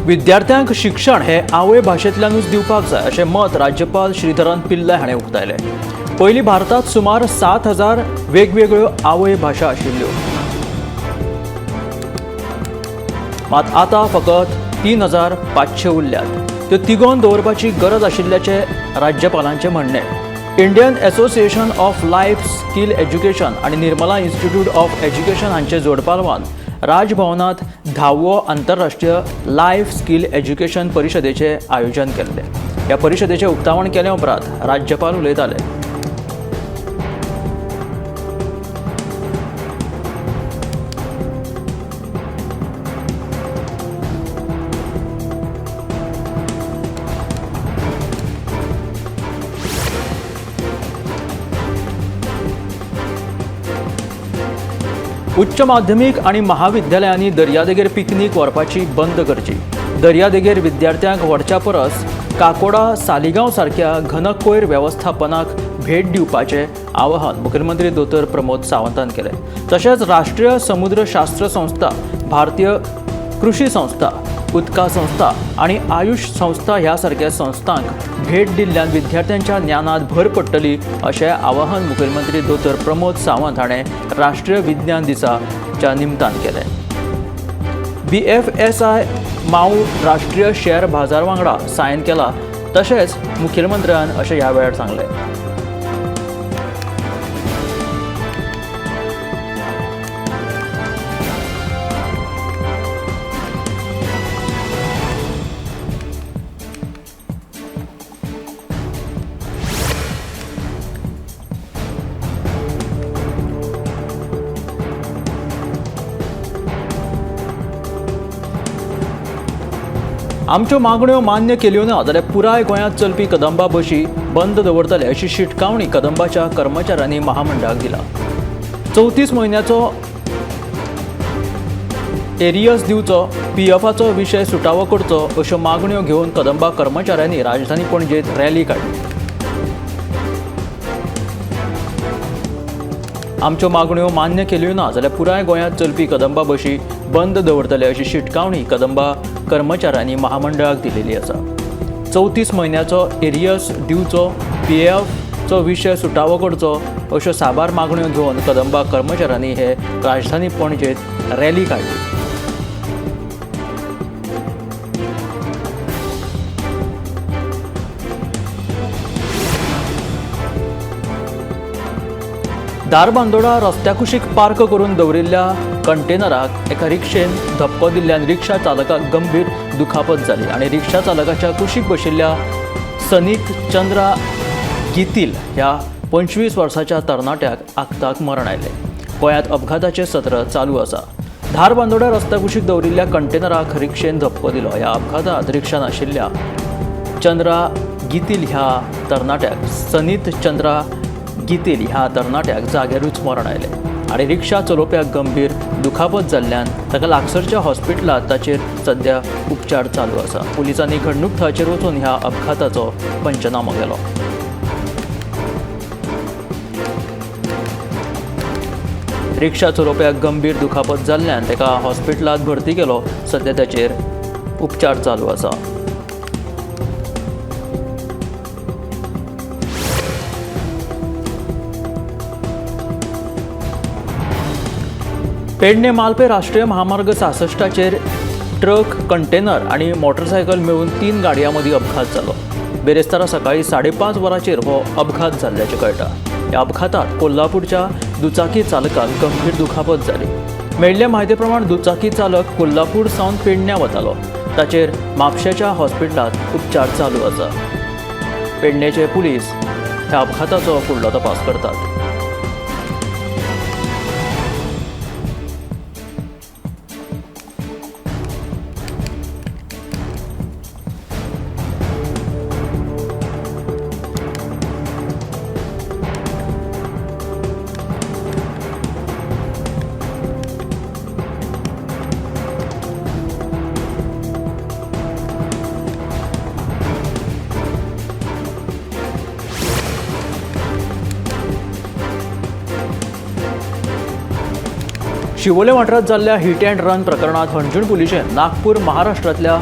विद्यार्थ्यांक शिक्षण हे आवय भाशेंतल्यानूच दिवपाक जाय अशें मत राज्यपाल श्रीधरन पिल्लय हाणें उक्तायलें। पयलीं भारतांत सुमार 7000 वेगवेगळ्यो आवय भाशा आशिल्ल्यो, मात आतां फकत 3500 उरल्यात। त्यो तिगोवन दवरपाची गरज आशिल्ल्याचें राज्यपालांचें म्हणणें। Indian Association of Life Skill Education आनी निर्मला इन्स्टिट्यूट ऑफ एज्युकेशन हांचे जोडपालवान राजभवनांत 10वो आंतरराष्ट्रीय लायफ स्किल एज्युकेशन परिशदेचें आयोजन केल्लें। ह्या परिशदेचें उक्तावण केले उपरांत राज्यपाल उलयताले। उच्च माध्यमीक आनी महाविद्यालयांनी दर्यादेगेर पिकनीक व्हरपाची बंद करची। दर्यादेगेर विद्यार्थ्यांक व्हरच्या परस काकोडा सालिगांव सारक्या घन कोयर वेवस्थापनाक भेट दिवपाचें आवाहन मुखेलमंत्री दोतोर प्रमोद सावंतान केलें। तशेंच राष्ट्रीय समुद्रशास्त्र संस्था, भारतीय कृषी संस्था, उदका संस्था आनी आयुष संस्था ह्या सारक्या संस्थांक भेट दिल्ल्यान विद्यार्थ्यांच्या ज्ञानात भर पडटली अशें आवाहन मुखेलमंत्री दोतोर प्रमोद सावंत हाणें राष्ट्रीय विज्ञान दिसाच्या निमतान केलें। BFSI माऊ राष्ट्रीय शेअर बाजार वांगडा सायन केला, तशेंच मुखेलमंत्र्यान अशें ह्या वेळार सांगलें। आमच्यो मागण्यो मान्य केल्यो ना जाल्यार पुराय गोंयांत चलपी कदंबा बशी बंद दवरतले अशी शिटकावणी कदंबाच्या कर्मचाऱ्यांनी महामंडळाक दिला। 34 म्हयन्याचो एरियस दिवचो, पीएफाचो विशय सुटावो करचो अश्यो मागण्यो घेवन कदंबा कर्मचाऱ्यांनी राजधानी पणजेंत रॅली काडली। आमच्यो मागण्यो मान्य केल्यो ना जाल्यार पुराय गोंयांत चलपी कदंबा बशी बंद दवरतले अशी शिटकावणी कदंबा कर्मचाऱ्यांनी महामंडळाक दिलेली आसा। 34 म्हयन्याचो एरियस दिवचो, पीएफचो विशय सुटावो करचो अश्यो साबार मागण्यो घेवन कदंबा कर्मचाऱ्यांनी हे राजधानी पणजेंत रॅली काडली। धारबांदोडा रस्त्या कुशीक पार्क करून दवरिल्ल्या कंटेनराक एका रिक्षेन धपको दिल्ल्यान रिक्षा चालकाक गंभीर दुखापत जाली आनी रिक्षा चालकाच्या कुशीक बशिल्ल्या सनीत चंद्रा गितील ह्या 25 वर्साच्या तरणाट्याक आक्ताक मरण आयलें। गोंयांत अपघाताचें सत्र चालू आसा। धारबांदोडा रस्त्या कुशीक दवरिल्ल्या कंटेनराक रिक्षेन धपको दिलो। ह्या अपघातांत रिक्षा नाशिल्ल्या चंद्रा गितील ह्या तरणाट्याक सनीत चंद्रा गितील ह्या तरणाट्याक जाग्यारूच मरण आयलें आनी रिक्षा चलोवप्याक गंभीर दुखापत जाल्ल्यान ताका लागसरच्या हॉस्पिटलांत ताचेर सद्या उपचार चालू आसा। पुलिसांनी घडणूक थळाचेर वचून ह्या अपघाताचो पंचनामो केलो। रिक्षा चलोवप्याक गंभीर दुखापत जाल्ल्यान ताका हॉस्पिटलांत भरती केलो। सद्या ताचेर उपचार चालू आसा। पेडणे मालपे राष्ट्रीय महामार्ग 66चेर ट्रक, कंटेनर आनी मोटरसायकल मेळून 3 गाडयां मदीं अपघात जालो। बेरेस्तारा सकाळीं 5:30 वरांचेर हो अपघात जाल्ल्याचें कळटा। ह्या अपघातांत कोल्हापूरच्या दुचाकी चालकाक गंभीर दुखापत जाली। मेळिल्ले म्हायती प्रमाण दुचाकी चालक कोल्हापूर सावन पेडण्यां वतालो। ताचेर म्हापशेंच्या हॉस्पिटलांत उपचार चालू आसा। पेडणेचे पुलीस ह्या अपघाताचो फुडलो तपास करतात। शिवोले वाठारांत जाल्ल्या हिट अँड रन प्रकरणात हणजूण पुलिशेन नागपूर महाराष्ट्रांतल्या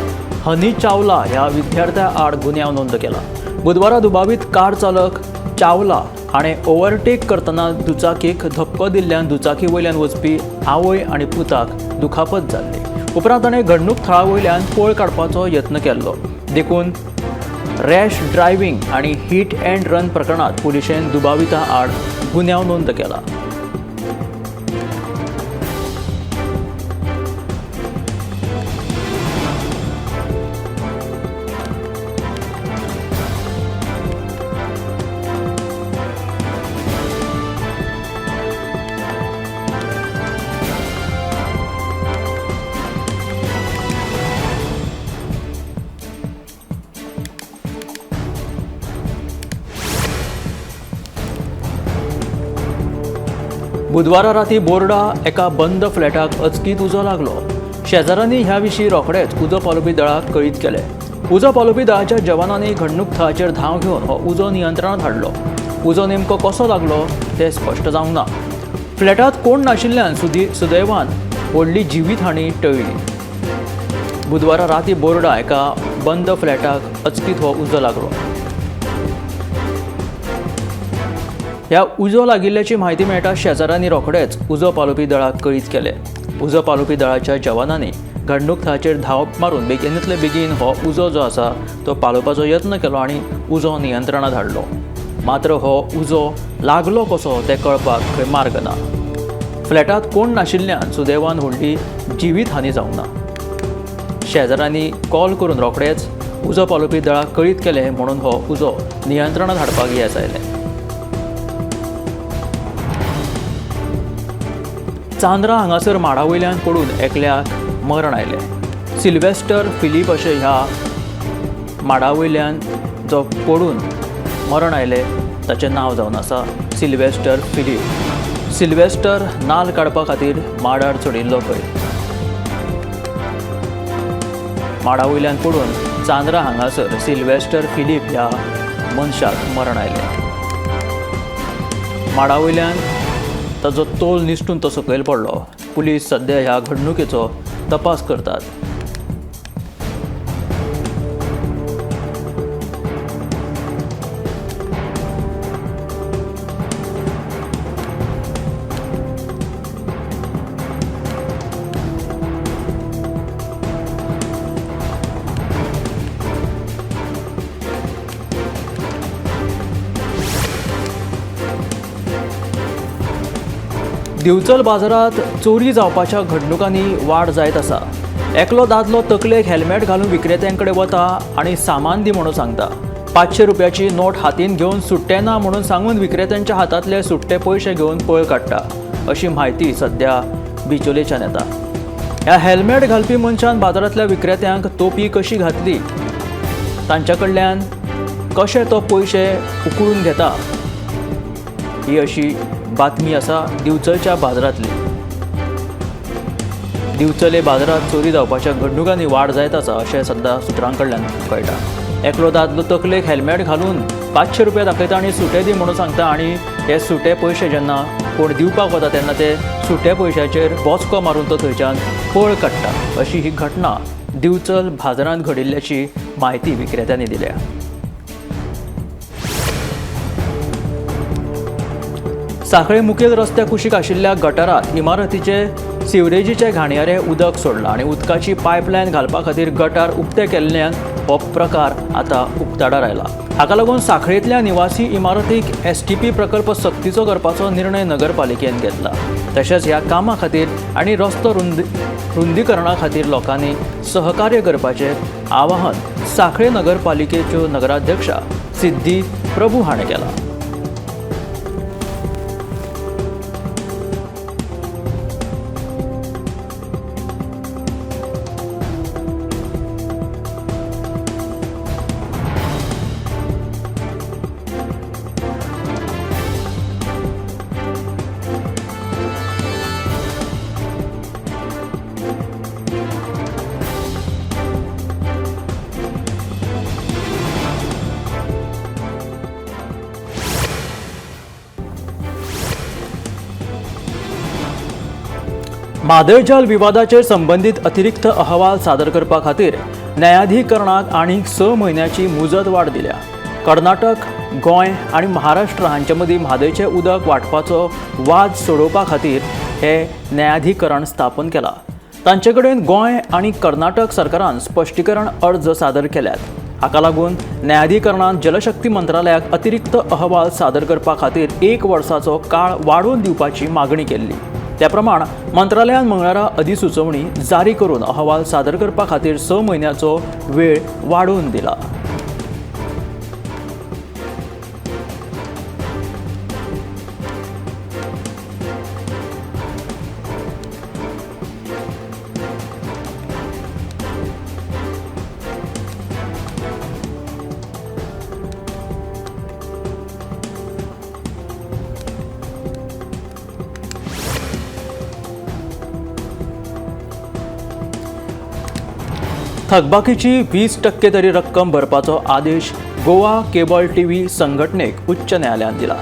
हनी चावला ह्या विद्यार्थ्या आड गुन्यांव नोंद केला. बुधवारा दुबावीत कार चालक चावला हाणें ओव्हरटेक करतना दुचाकीक धपको दिल्ल्यान दुचाकी वयल्यान वचपी आवय आनी पुताक दुखापत जाल्ली. उपरांत ताणें घडणूक थळा वयल्यान पळ काडपाचो यत्न केल्लो. देखून रॅश ड्रायव्हिंग आनी हिट अँड रन प्रकरणात पुलिशेन दुबाविता आड गुन्यांव नोंद केला. बुधवारा राती बोर्डा एका बंद फ्लॅटाक अचकीत उजो लागलो. शेजाऱ्यांनी ह्या विशीं रोखडेच उजो पालोवपी दळाक कळीत केलें. उजो पालोवपी दळाच्या जवानांनी घडणूक थळाचेर धांव घेवन हो उजो नियंत्रणांत हाडलो. उजो नेमको कसो लागलो तें स्पश्ट जावंक ना. फ्लॅटांत कोण नाशिल्ल्यान सुदैवान व्हडली जिवीत हानी टळ्ळी. बुधवारा राती बोर्डा एका बंद फ्लॅटाक अचकीत हो उजो लागलो. ह्या उजो लागिल्ल्याची म्हायती मेळटा शेजाऱ्यांनी रोखडेच उजो पालोवपी दळाक कळीत केलें. उजो पालोवपी दळाच्या जवानांनी घडणूक थळाचेर धांव मारून बेगिनांतले बेगीन हो उजो जो आसा तो पालोवपाचो यत्न केलो आनी उजो नियंत्रणांत हाडलो. मात्र हो उजो लागलो कसो तें कळपाक खंय मार्ग ना. फ्लॅटांत कोण नाशिल्ल्यान सुदैवान व्हडली जिवीत हानी जावंक ना. शेजाऱ्यांनी कॉल करून रोखडेच उजो पालोवपी दळाक कळीत केलें म्हणून हो उजो नियंत्रणांत हाडपाक येस आयलें. चांद्रा हांगासर माडा वयल्यान पडून एकल्याक मरण आयलें. सिल्वेस्टर फिलीप अशें ह्या माडा वयल्यान जो पडून मरण आयलें ताचें नांव जावन आसा सिल्वेस्टर फिलीप. सिल्वेस्टर नाल काडपा खातीर माडार चडिल्लो खंय. माडा वयल्यान पडून चांद्रा हांगासर सिल्वेस्टर फिलीप ह्या मनशाक मरण आयलें. माडा वयल्यान ताजो तोल निसटून तो सकयल पडलो. पुलीस सद्या ह्या घडणुकेचो तपास करतात. दिवचल बाजारात चोरी जावपाच्या घडणुकांनी वाड जायत आसा. एकलो दादलो तकलेक हेल्मेट घालून विक्रेत्यांकडे वता आनी सामान दी म्हणून सांगता. 500 रुपयाची नोट हातीन घेवन सुट्टे ना म्हणून सांगून विक्रेत्यांच्या हातांतले सुट्टे पयशे घेवन पळ काडटा अशी म्हायती सद्या बिचोलेच्यान येता. ह्या हेल्मेट घालपी मनशान बाजारांतल्या विक्रेत्यांक तोपी कशी घातली, तांच्या कडल्यान कशे तो पयशे उकळून घेता, ही अशी बातमी आसा दिवचलच्या बाजारांतली. दिवचले बाजारांत चोरी जावपाच्या घडणुकांनी वाड जायत आसा अशें सद्दां सुत्रां कडल्यान कळटा. एकलो दादलो तकलेक हेल्मेट घालून 500 रुपया दाखयता आनी सुटे दी म्हणून सांगता आनी हे सुटे पयशे जेन्ना कोण दिवपाक वता तेन्ना ते सुटे पयशाचेर बोचको मारून तो थंयच्यान पळ काडटा अशी ही घटना दिवचल बाजारांत घडिल्ल्याची म्हायती विक्रेत्यांनी दिल्या. सांखळे मुखेल रस्त्या कुशीक आशिल्ल्या गटारात इमारतीचे सिवरेजीचे घाणयारे उदक सोडलां आनी उदकाची पायपलायन घालपा खातीर गटार उक्ते केल्ल्यान हो प्रकार आतां उक्ताडार आयला. हाका लागून सांखळेंतल्या निवासी इमारतीक STP प्रकल्प सक्तीचो करपाचो निर्णय नगरपालिकेन घेतला. तशेंच ह्या कामा खातीर आनी रस्तो रुंदीकरणा खातीर लोकांनी सहकार्य करपाचें आवाहन सांखळे नगरपालिकेच्यो नगराध्यक्षा सिद्धी प्रभू हाणें केलां. म्हादय जल विवादाचेर संबंदीत अतिरिक्त अहवाल सादर करपा खातीर न्यायाधिकरणाक आनीक 6 म्हयन्याची मुजत वाड दिल्या। कर्नाटक, गोंय आनी महाराष्ट्र हांचे मदीं म्हादयचें उदक वांटपाचो वाद सोडोवपा खातीर हे न्यायाधिकरण स्थापन केलां। तांचे कडेन गोंय आनी कर्नाटक सरकारान स्पश्टीकरण अर्ज सादर केल्यात। हाका लागून न्यायाधिकरणान जलशक्ती मंत्रालयाक अतिरिक्त अहवाल सादर करपा खातीर 1 वर्साचो काळ वाडोवन दिवपाची मागणी केल्ली। त्या प्रमाण मंत्रालयान मंगळारा अधिसुचोवणी जारी करून अहवाल सादर करपा खातीर 6 म्हयन्याचो वेळ वाडोवन दिला। थकबाकीची 20% तरी रक्कम भरपाचो आदेश गोवा केबल टीव्ही संघटनेक उच्च न्यायालयान दिला।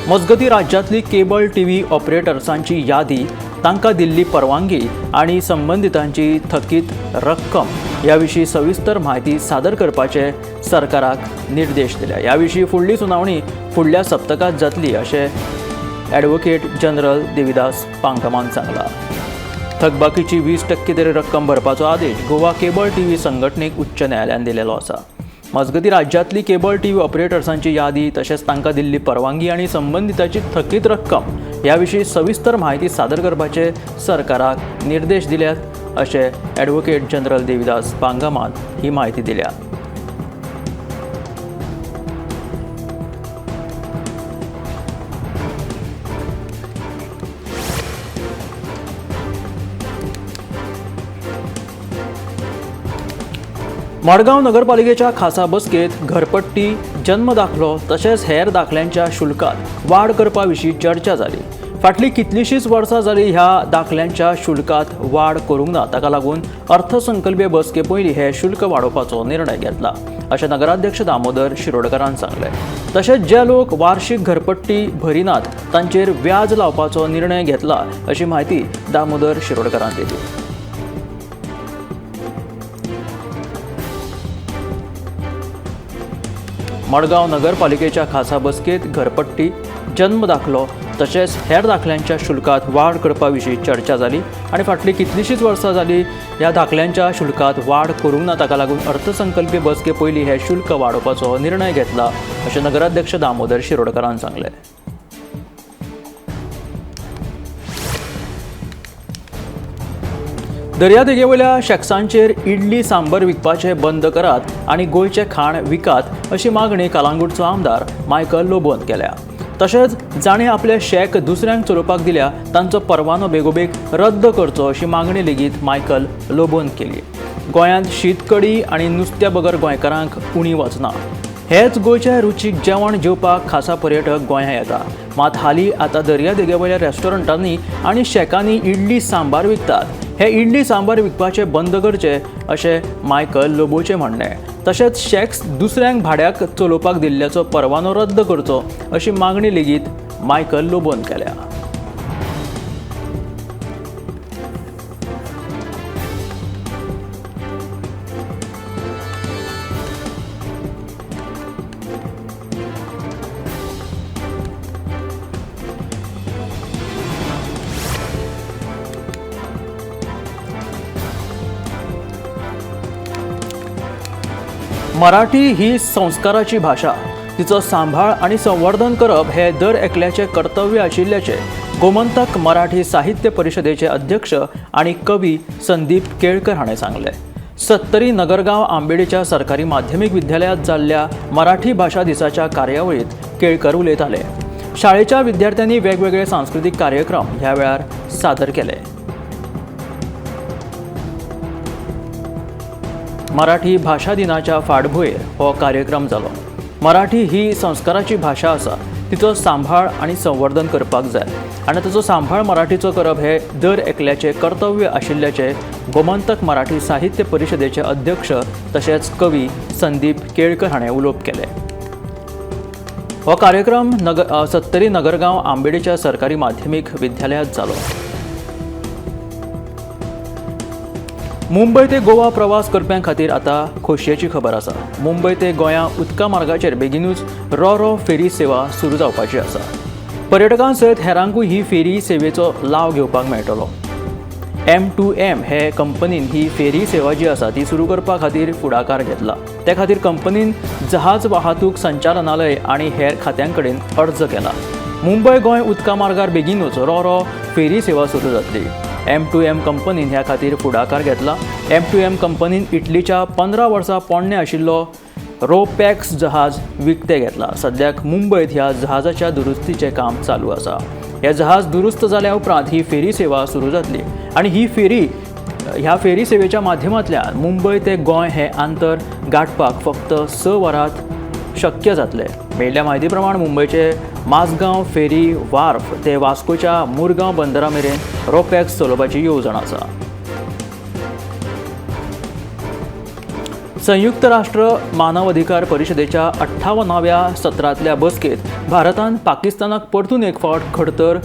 मजगतीं राज्यांतली केबल टीव्ही ऑपरेटर्सांची यादी, तांकां दिल्ली परवानगी आनी संबंदितांची थकीत रक्कम ह्या विशीं सविस्तर म्हायती सादर करपाचे सरकाराक निर्देश दिल्या। ह्या विशीं फुडली सुनावणी फुडल्या सप्तकांत जातली अशें ॲडव्होकेट जनरल देविदास पांगकामान सांगलां। थकबाकीची 20% तरी रक्कम भरपाचो आदेश गोवा केबल टीव्ही संघटनेक उच्च न्यायालयान दिलेलो आसा। मजगतीं राज्यांतली केबल टीव्ही ऑपरेटर्सांची यादी तशेंच तांकां दिल्ली परवानगी आनी संबंदिताची थकीत रक्कम ह्या विशीं सविस्तर म्हायती सादर करपाचे सरकाराक निर्देश दिल्यात अशें ॲडव्होकेट जनरल देविदास पांगामान ही म्हायती दिल्या। मडगांव नगरपालिकेच्या खासा बसकेत घरपट्टी, जन्म दाखलो तशेंच हेर दाखल्यांच्या शुल्कात वाड करपा विशीं चर्चा जाली। फाटलीं कितलींशींच वर्सां जाली ह्या दाखल्यांच्या शुल्कात वाड करूंक ना। ताका लागून अर्थसंकल्पीय बसके पयलीं हे शुल्क वाडोवपाचो निर्णय घेतला अशें नगराध्यक्ष दामोदर शिरोडकरान सांगलें। तशेंच जे लोक वार्षिक घरपट्टी भरिनात तांचेर व्याज लावपाचो निर्णय घेतला अशी म्हायती दामोदर शिरोडकरान दिली। मडगांव नगरपालिकेच्या खासा बसकेत घरपट्टी, जन्म दाखलो तशेंच हेर दाखल्यांच्या शुल्कात वाड करपा विशीं चर्चा जाली आनी फाटलीं कितलींशींच वर्सां जाली ह्या दाखल्यांच्या शुल्कात वाड करूंक ना। ताका लागून अर्थसंकल्पीय बसके पयलीं हे शुल्क वाडोवपाचो निर्णय घेतला अशें नगराध्यक्ष दामोदर शिरोडकरान सांगलें। दर्यादेगेवयल्या शॅक्सांचेर इडली सांबर विकपाचें बंद करात आनी गोंयचें खाण विकात अशी मागणी कालांगूटचो आमदार मायकल लोबोन केल्या। तशेंच जाणें आपले शॅक दुसऱ्यांक चलोवपाक दिल्या तांचो परवानो बेगोबेग रद्द करचो अशी मागणी लेगीत मायकल लोबोन केली। गोंयांत शीतकडी आनी नुस्त्या बगर गोंयकारांक उणी वचना। हेच गोंयचें रुचीक जेवण जेवपाक खासा पर्यटक गोंया येता। मात हालीं आतां दर्यादेगेवयल्या रेस्टॉरंटांनी आनी शॅकांनी इडली सांबार विकतात। हे इडली सांबार विकपाचें बंद करचें अशें मायकल लोबोचें म्हणणें। तशेंच शॅक्स दुसऱ्यांक भाड्याक चलोवपाक दिल्ल्याचो परवानो रद्द करचो अशी मागणी लेगीत मायकल लोबोन केल्या। मराठी ही संस्काराची भाशा, तिचो सांबाळ आनी संवर्धन करप हे दर एकल्याचें कर्तव्य आशिल्ल्याचें गोमंतक मराठी साहित्य परिशदेचे अध्यक्ष आनी कवी संदीप केळकर हाणें सांगलें। सत्तरी नगरगांव आंबेडीच्या सरकारी माध्यमीक विद्यालयांत जाल्ल्या मराठी भाशा दिसाच्या कार्यावळींत केळकर उलयताले। शाळेच्या विद्यार्थ्यांनी वेगवेगळे सांस्कृतीक कार्यक्रम ह्या वेळार सादर केले। मराठी भाशा दिनाच्या फाटभुंयेर हो कार्यक्रम जालो। मराठी ही संस्काराची भाशा आसा, तिचो सांबाळ आनी संवर्धन करपाक जाय आनी ताचो सांबाळ मराठीचो करप हे दर एकल्याचें कर्तव्य आशिल्ल्याचें गोमंतक मराठी साहित्य परिशदेचे अध्यक्ष तशेंच कवी संदीप केळकर हाणें उलोवप केलें। हो कार्यक्रम सत्तरी नगरगांव आंबेडीच्या सरकारी माध्यमीक विद्यालयांत जालो। मुंबय ते गोवा प्रवास करप्यां खातीर आतां खोशयेची खबर आसा. मुंबय ते गोंया उदका मार्गाचेर बेगिनूच रो-रो फेरी सेवा सुरू जावपाची आसा. पर्यटकां सयत हेरांकूय ही फेरी सेवेचो लाव घेवपाक मेळटलो. M2M हे कंपनीन ही फेरी सेवा जी आसा ती सुरू करपा खातीर फुडाकार घेतला. ते खातीर कंपनीन जहाज वाहतूक संचालनालय आनी हेर खात्यां कडेन अर्ज केला. मुंबय गोंय उदका मार्गार बेगिनूच रो-रो फेरी सेवा सुरू जातली. M2M कंपनीन ह्या खातीर फुडाकार घेतला. M2M कंपनीन इटलीच्या 15 वर्सां पोरणें आशिल्लो रोपॅक्स जहाज विकतें घेतला. सद्याक मुंबयत ह्या जहाजाच्या दुरुस्तीचें काम चालू आसा. हे जहाज दुरुस्त जाल्या उपरांत ही फेरी सेवा सुरू जातली आनी ही फेरी ह्या फेरी सेवेच्या माध्यमांतल्यान मुंबय ते गोंय हें अंतर गांठपाक फक्त 6 वरांत शक्य जातलें. मेळिल्ल्या म्हायती प्रमाण मुंबयचे माझगांव फेरी वार्फ ते वास्कोच्या मुरगांव बंदरा मेरेन रोपॅक्स चलोवपाची येवजण आसा. संयुक्त राष्ट्र मानव अधिकार परिषदेच्या 58व्या सत्रांतल्या बसकेंत भारतान पाकिस्तानाक परतून एक फावट खडतर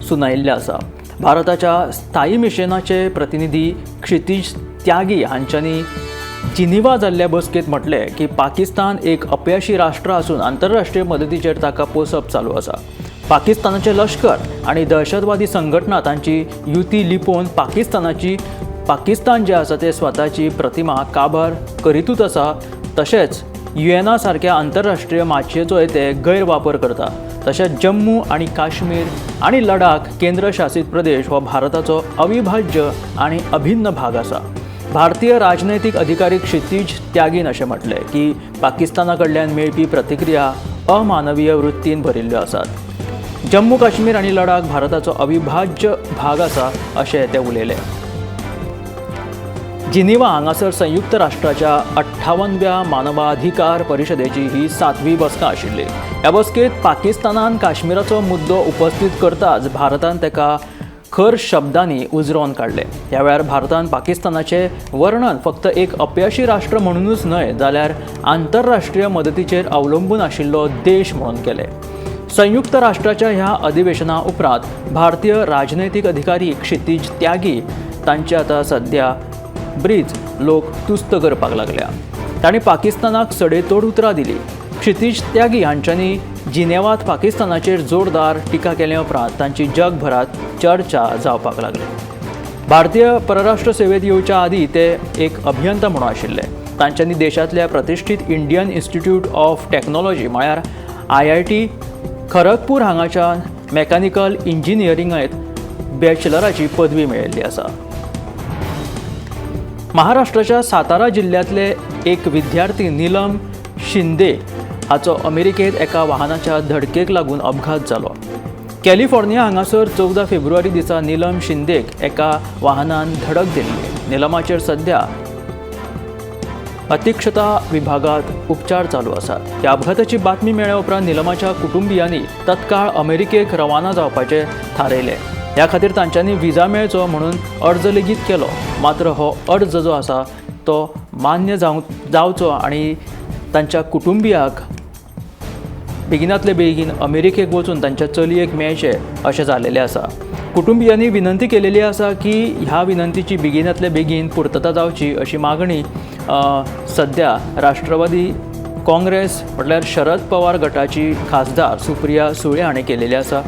सुनायिल्लें आसा. भारताच्या स्थायी मिशनाचे प्रतिनिधी क्षितिज त्यागी हांच्यांनी जिनिवा जाल्ल्या बसकेंत म्हटलें की पाकिस्तान एक अपयशी राष्ट्र आसून आंतरराष्ट्रीय मदतीचेर ताका पोसप चालू आसा. पाकिस्तानाचें लश्कर आनी दहशतवादी संघटना तांची युती लिपोवन पाकिस्तान जें आसा तें स्वताची प्रतिमा काबार करितूच आसा. तशेंच युएना सारक्या आंतरराष्ट्रीय माचयेचोय ते गैरवापर करता. तशेंच जम्मू आनी काश्मीर आनी लडाख केंद्रशासीत प्रदेश हो भारताचो अविभाज्य आनी अभिन्न भाग आसा. भारतीय राजनैतिक अधिकारी क्षितिज त्यागीन अशें म्हटलें की पाकिस्ताना कडल्यान मेळपी प्रतिक्रिया अमानवीय वृत्तीन भरिल्ल्यो आसात. जम्मू काश्मीर आनी लडाख भारताचो अविभाज्य भाग आसा अशें ते उलयले. जिनिवा हांगासर संयुक्त राष्ट्राच्या 58व्या मानवाधिकार परिषदेची ही 7वी बसका आशिल्ली. ह्या बसकेंत पाकिस्तानान काश्मीराचो मुद्दो उपस्थित करताच भारतान ताका खर शब्दांनी उजरोवन काडले. ह्या वेळार भारतान पाकिस्तानाचें वर्णन फक्त एक अपयशी राष्ट्र म्हणूनच न्हय जाल्यार आंतरराष्ट्रीय मदतीचेर अवलंबून आशिल्लो देश म्हणून केलें. संयुक्त राष्ट्राच्या ह्या अधिवेशना उपरांत भारतीय राजनैतिक अधिकारी क्षितिज त्यागी तांचे आतां सद्या ब्रिज लोक तुस्त करपाक लागल्या. तांणी पाकिस्तानाक सडेतोड उतरां दिली. क्षितिज त्यागी हांच्यांनी जिनेवात पाकिस्तानाचेर जोरदार टिका केल्या उपरांत तांची जगभरात चर्चा जावपाक लागली. भारतीय परराष्ट्र सेवेत येवच्या आदीं ते एक अभियंता म्हणून आशिल्ले. तांच्यांनी देशांतल्या प्रतिश्ठीत इंडियन इन्स्टिट्यूट ऑफ टॅक्नॉलॉजी म्हळ्यार IIT Kharagpur हांगाच्या मॅकॅनिकल इंजिनियरिंगांत बॅचलराची पदवी मेळिल्ली आसा. महाराष्ट्राच्या सातारा जिल्ल्यांतले एक विद्यार्थी नीलम शिंदे हाचो अमेरिकेत एका वाहनाच्या धडकेक लागून अपघात जालो. कॅलिफोर्निया हांगासर 14 फेब्रुवारी दिसा नीलम शिंदेक एका वाहनान धडक दिल्ली. नीलमाचेर सध्या अतिक्षता विभागात उपचार चालू आसात. ह्या अपघाताची बातमी मेळ्ळ्या उपरांत नीलमाच्या कुटुंबियांनी तत्काळ अमेरिकेक रवाना जावपाचें थारायलें. ह्या खातीर तांच्यांनी विजा मेळचो म्हणून अर्ज लेगीत केलो. मात्र हो अर्ज जो आसा तो मान्य जावचो आनी तांच्या कुटुंबियाक बेगिनातले बेगीन अमेरिकेक वचून तांच्या चलयेक मेळचें अशें जालेलें आसा. कुटुंबियांनी विनंती केलेली आसा की ह्या विनंतीची बेगिनातले बेगीन पुर्तता जावची अशी मागणी सद्या राष्ट्रवादी काँग्रेस म्हटल्यार शरद पवार गटाची खासदार सुप्रिया सुळे हांणी केलेली आसा.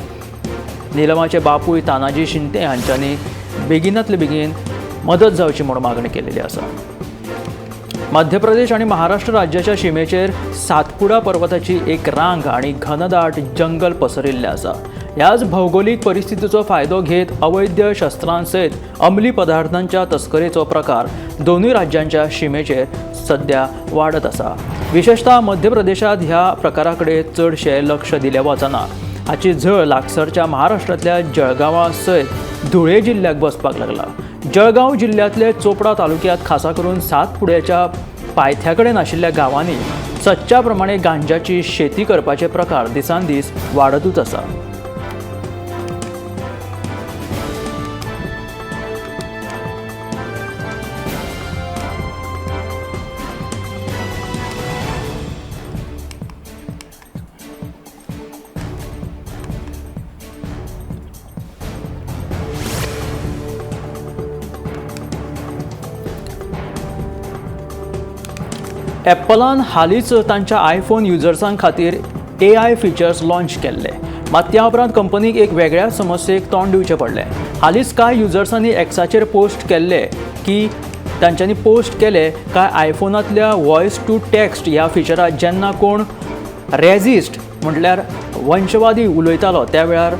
नीलमाचे बापूय तानाजी शिंदे हांच्यांनी बेगिनातले बेगीन मदत जावची म्हूण मागणी केलेली आसा. मध्य प्रदेश आनी महाराष्ट्र राज्याच्या शिमेचेर सातपुडा पर्वताची एक रांग आनी घनदाट जंगल पसरिल्लें आसा. ह्याच भौगोलिक परिस्थितीचो फायदो घेत अवैध शस्त्रांसयत अंमली पदार्थांच्या तस्करीचो प्रकार दोनूय राज्यांच्या शिमेचेर सद्या वाडत आसा. विशेशतः मध्य प्रदेशांत ह्या प्रकारा कडेन चडशें लक्ष दिलें वचना. हाची झळ लागसरच्या महाराष्ट्रांतल्या जळगांवा सयत धुळे जिल्ल्याक बसपाक लागला. जळगांव जिल्ल्यांतले चोपडा तालुक्यांत खासा करून सातपुड्याच्या पायथ्या कडेन आशिल्ल्या गांवांनी सदच्या प्रमाणे गांजाची शेती करपाचे प्रकार दिसान दीस वाडतूच आसा. एप्पलान हालींच तांच्या आयफोन युजर्सां खातीर एआय फिचर्स लॉन्च केल्ले, मात त्या उपरांत कंपनीक एक वेगळ्या समस्येक तोंड दिवचें पडलें। हालींच कांय युजर्सांनी एक्साचेर पोस्ट केल्ले की तांच्यांनी पोस्ट केले काय आयफोनांतल्या वॉयस टू टॅक्स्ट ह्या फिचराक जेन्ना कोण रेजिस्ट म्हटल्यार वंशवादी उलयतालो त्या वेळार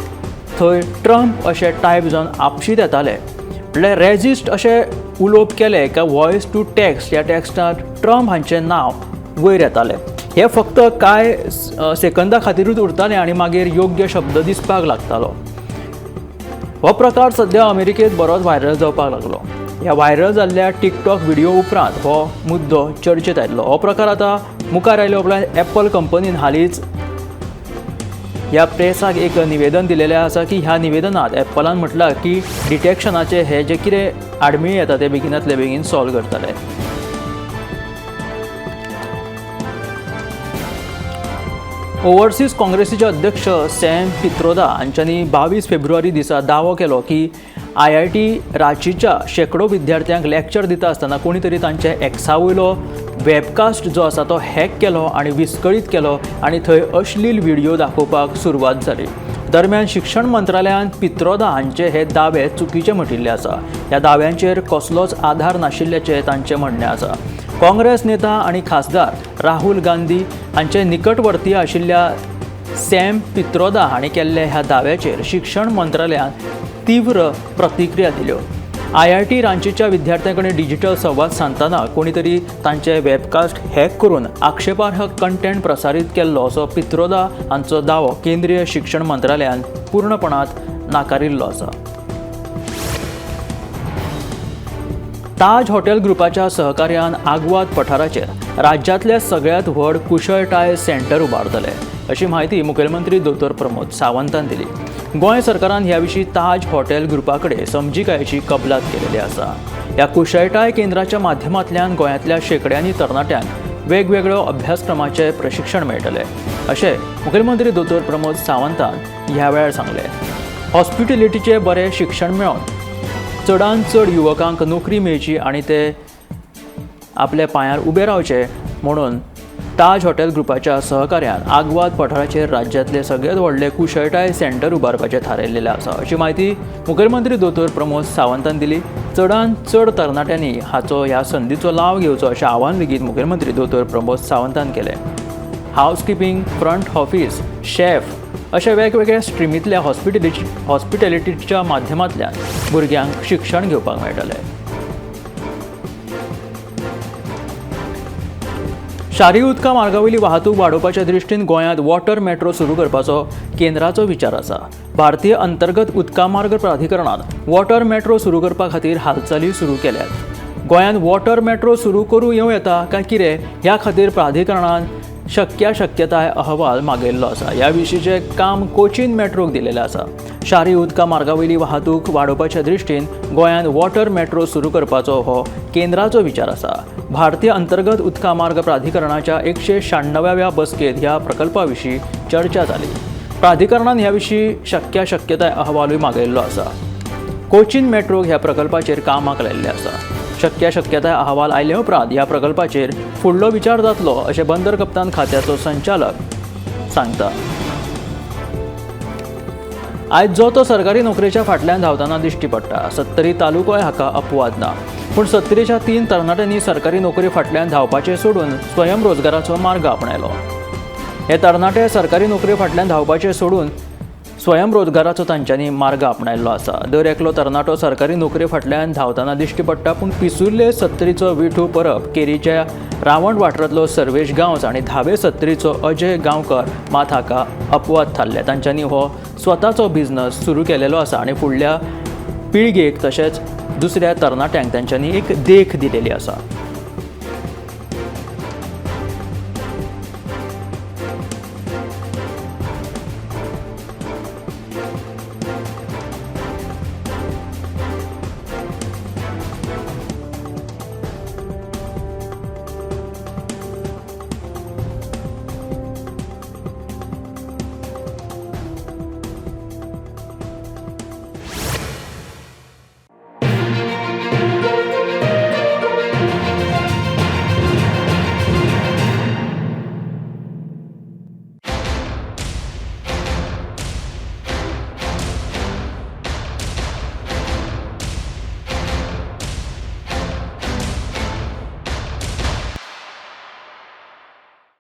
थंय ट्रम्प अशें टायप जावन आपशीत येताले। म्हटल्यार रेजिस्ट अशें उलोवप केलें काय वॉयस टू टॅक्स्ट ह्या टॅक्स्टांत ट्रम्प हांचें नांव वयर येतालें। हे फक्त कांय सेकंदा खातीरूच उरतालें आनी मागीर योग्य शब्द दिसपाक लागतालो। हो प्रकार सद्या अमेरिकेंत बरोच व्हायरल जावपाक लागलो। ह्या व्हायरल जाल्ल्या टिकटॉक व्हिडिओ उपरांत हो मुद्दो चर्चेत आयलो। हो प्रकार आतां मुखार आयले उपरांत एप्पल कंपनीन हालींच ह्या प्रेसाक एक निवेदन दिलेलें आसा की ह्या निवेदनांत एप्पलान म्हटलां की डिटेक्शनाचे हे जे कितें आडमेळी येता ते बेगिनांतले बेगीन सॉल्व करतले। ओवरसीज काँग्रेसीचे अध्यक्ष सॅम पित्रोदा हांच्यांनी 22 फेब्रुवारी दिसा दावो केलो की IIT रांचीच्या शेंकडो विद्यार्थ्यांक लॅक्चर दिता आसतना कोणी तरी तांच्या एक्सा वयलो वेबकास्ट जो आसा तो हॅक केलो आनी विस्कळीत केलो आनी थंय अश्लील व्हिडिओ दाखोवपाक सुरवात जाली। दरम्यान शिक्षण मंत्रालयान पित्रोदा हांचे हे दावे चुकीचे म्हटिल्ले आसा। ह्या दाव्यांचेर कसलोच आधार नाशिल्ल्याचें तांचें म्हणणें आसा। काँग्रेस नेता आनी खासदार राहुल गांधी हांचे निकटवर्ती आशिल्ल्या सॅम पित्रोदा हांणी केल्ल्या ह्या दाव्याचेर शिक्षण मंत्रालयान तीव्र प्रतिक्रिया दिल्यो। IIT रांचीच्या विद्यार्थ्यां कडेन डिजिटल संवाद सादतना कोणी तरी तांचे वेबकास्ट हॅक करून आक्षेपार्ह कंटेंट प्रसारीत केल्लो असो पित्रोदा हांचो दावो केंद्रीय शिक्षण मंत्रालयान पूर्णपणात नाकारिल्लो आसा। ताज हॉटेल ग्रुपाच्या सहकार्यान आगवाद पठाराचेर राज्यांतले सगळ्यांत व्हड कुशळटाय सेंटर उबारतले अशी म्हायती मुखेलमंत्री दोतोर प्रमोद सावंतान दिली। गोंय सरकारान ह्या विशीं ताज हॉटेल ग्रुपा कडेन समजिकायेची कबलात केलेली आसा। ह्या कुशळटाय केंद्राच्या माध्यमांतल्यान गोंयांतल्या शेंकड्यांनी तरणाट्यांक वेगवेगळ्यो अभ्यासक्रमाचें प्रशिक्षण मेळटलें अशें मुखेलमंत्री दोतोर प्रमोद सावंतान ह्या वेळार सांगलें। हॉस्पिटॅलिटीचें बरें शिक्षण मेळोवन चडांत चड युवकांक नोकरी मेळची आनी ते आपल्या पांयार उबे रावचे म्हणून ताज हॉटेल ग्रुपाच्या सहकार्यान आगवाद पठाराचेर राज्यांतले सगळ्यांत व्हडले कुशळटाय सेंटर उबारपाचें थारायिल्लें आसा अशी म्हायती मुखेलमंत्री दोतोर प्रमोद सावंतान दिली। चडांत चड तरणाट्यांनी हाचो ह्या संदीचो लाव घेवचो अशें आवाहन लेगीत मुखेलमंत्री दोतोर प्रमोद सावंतान केलें। हावसकिपींग, फ्रंट ऑफिस, शेफ अशा वेगवेगळ्या स्ट्रिमींतल्या हॉस्पिटॅलिटीच्या माध्यमांतल्यान भुरग्यांक शिक्षण घेवपाक मेळटलें। शारी उदका मार्गावयली वाहतूक वाडोवपाच्या दृश्टीन गोंयांत वॉटर मेट्रो सुरू करपाचो केंद्राचो विचार आसा। भारतीय अंतर्गत उदका मार्ग प्राधिकरणान वॉटर मेट्रो सुरू करपा खातीर हालचाली सुरू केल्यात। गोंयांत वॉटर मेट्रो सुरू करूं येवं येता काय कितें ह्या खातीर प्राधिकरणान शक्याशक्यताय अहवाल मागयल्लो आसा। ह्या विशींचें काम कोचीन मेट्रोक दिलेलें आसा। शारी उदका मार्गावयली वाहतूक वाडोवपाच्या दृश्टीन गोंयांत वॉटर मेट्रो सुरू करपाचो हो केंद्राचो विचार आसा। भारतीय अंतर्गत उदका मार्ग प्राधिकरणाच्या 196व्या बसकेंत ह्या प्रकल्पा विशीं चर्चा जाली। प्राधिकरणान ह्या विशीं शक्याशक्यताय अहवालूय मागयल्लो आसा। कोचीन मेट्रोक ह्या प्रकल्पाचेर कामाक लायिल्लें आसा। शक्याशक्यताय अहवाल आयले उपरांत ह्या प्रकल्पाचेर फुडलो विचार जातलो अशें बंदर कप्तान खात्याचो संचालक सांगता। आयज जो तो सरकारी नोकरेच्या फाटल्यान धांवतना दिश्टी पडटा। सत्तरी तालुकोय हाका अपवाद ना, पूण सत्तरीच्या 3 तरणाट्यांनी सरकारी नोकरी फाटल्यान धांवपाचें सोडून स्वयंरोजगाराचो मार्ग आपणायलो। हे तरणाटे सरकारी नोकरी फाटल्यान धांवपाचें सोडून स्वयंरोजगाराचो तांच्यांनी मार्ग आपणायल्लो आसा। दर एकलो तरणाटो सरकारी नोकरे फाटल्यान धांवतना दिश्टी पडटा, पूण पिसुर्ले सत्तरीचो विठू परब, केरीच्या रावण वाठारांतलो सर्वेश गांवस आनी धावे सत्तरीचो अजय गांवकर मात हाका अपवाद थारले। तांच्यांनी हो स्वताचो बिझनस सुरू केलेलो आसा आनी फुडल्या पिळगेक तशेंच दुसऱ्या तरणाट्यांक तांच्यांनी एक देख दिलेली आसा।